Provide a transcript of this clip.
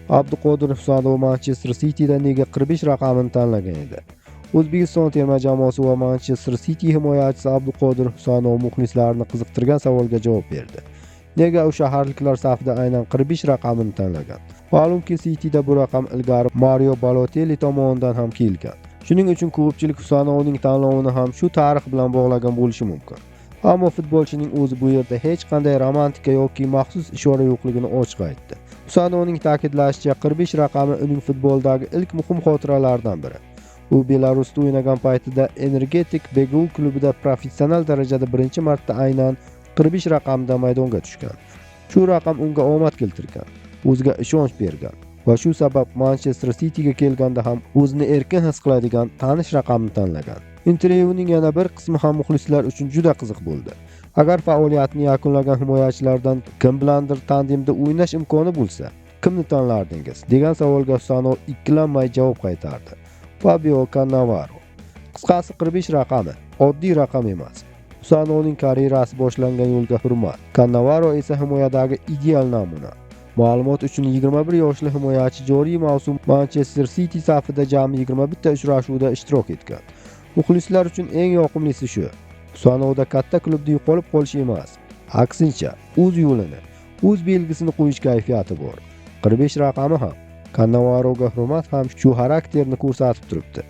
Abduqodir Husanov Manchester Cityda nega 45 raqamini tanlagan edi? O'zbekiston terma jamoasi va Manchester City himoyachisi Abduqodir Husanov muxlislarni qiziqtirgan savolga javob berdi. Nega u shaharliklar safida aynan 45 raqamini tanlagan? Ma'lumki, Cityda bu raqam ilgari Mario Balotelli tomonidan ham kiyilgan. Shuning uchun ko'pchilik Husanovning tanlovini ham shu tarix bilan bog'lagan bo'lishi mumkin. Ammo futbolchining o'zi bu yerda hech qanday romantika yoki maxsus ishora yo'qligini ochiq aytdi. Husanovning ta'kidlashicha, 45 raqami uning futboldagi ilk muhim xotiralaridan biri. U Belarusda o'ynagan paytida Energetik BGU klubida professional darajada birinchi marta aynan 45 raqamida maydonga tushgan. Shu raqam unga omad keltirgan, o'ziga ishonch bergan va shu sabab Manchester Cityga kelganda ham o'zini erkin his qiladigan tanish raqamni tanlagan. Intervyuning yana bir qismi ham muxlislar uchun juda qiziq bo'ldi. Agar faoliyatini yakunlagan himoyachilardan kim bilandir tandemda o'ynash imkoni bo'lsa, kimni tanlardingiz degan savolga Husanov ikkilanmay javob qaytardi. Fabio Cannavaro. Qisqasi, 45 raqami oddiy raqam emas. Husanovning karyerasi boshlangan yo'lga hurmat. Cannavaro esa himoyadagi ideal namuna. Ma'lumot uchun, 21 yoshli himoyachi joriy mavsum Manchester City safida jami 21 ta uchrashuvda ishtirok etgan. Muxlislar uchun eng yoqimlisi shu: Husanovda katta klubda yo'qolib qolish emas, aksincha, o'z yo'lini, o'z belgisini qo'yish kayfiyati bor. 45 raqami ham, Cannavaroga hurmat ham shu xarakterni ko'rsatib turibdi.